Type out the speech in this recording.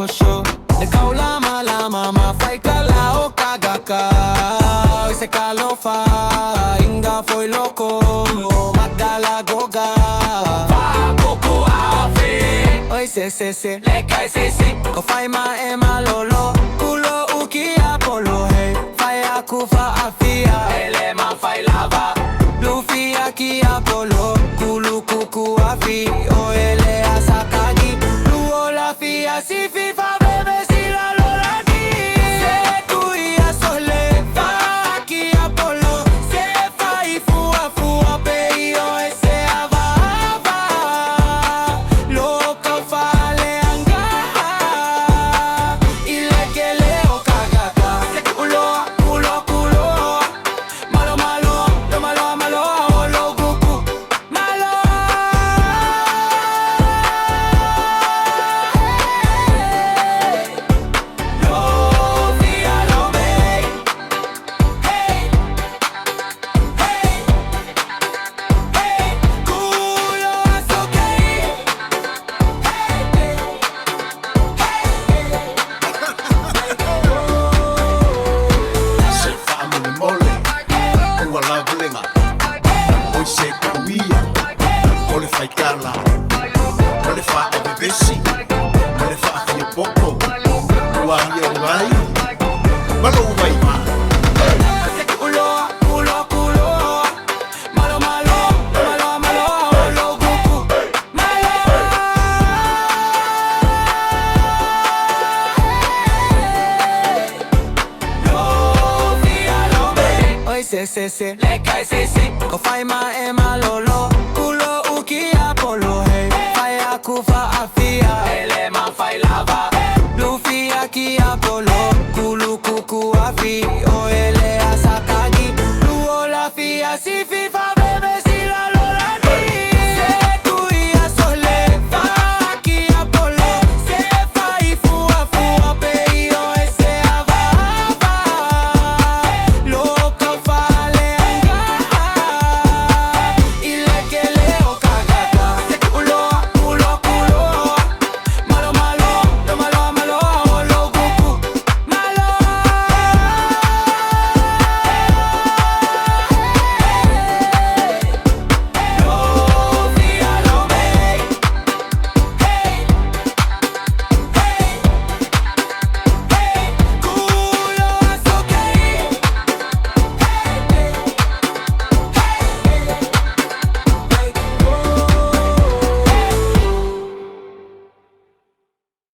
hosho. Le kaulama lama ma faikala o kagaka. Oi se kalofa inga foi loko magala goga. Fa afe. Oi se se se le kai se se. Ko fai ma e malolo. Kulo uki apolo hey. Fai aku fa afia. Ele ma fai lava. Lufia ki apolo. Kulu kuku afi. O ele asakagi. Luo la fia si fi fa bebe si la lo la di. Se tu ia sole. Fa ki apolo. Se fa i fua fua pe i o e se ava ava. Lo ka fa le anga. I le kele o kagaka. Se kulo kulo kulo. Malo malo lo malo malo o lo guku. Malo. Lo fia lo me. Hey hey hey. Kulo asoke. Hey hey. Se faamolemole ua laulega oi se kuia o le faikala o le faaʻavevesi ma le faafiapoto ua ia ugai ma lou vaivā. Se kulo kulo kulo. Malo malo malo malo lo guku. Malo. Lo fia lo me. Oi se se se le kai se se. Ko fai ma e malolo. Kulo uki apolo hey. Fai aku fa afia. Ele ma fai lava. Lufia ki apolo.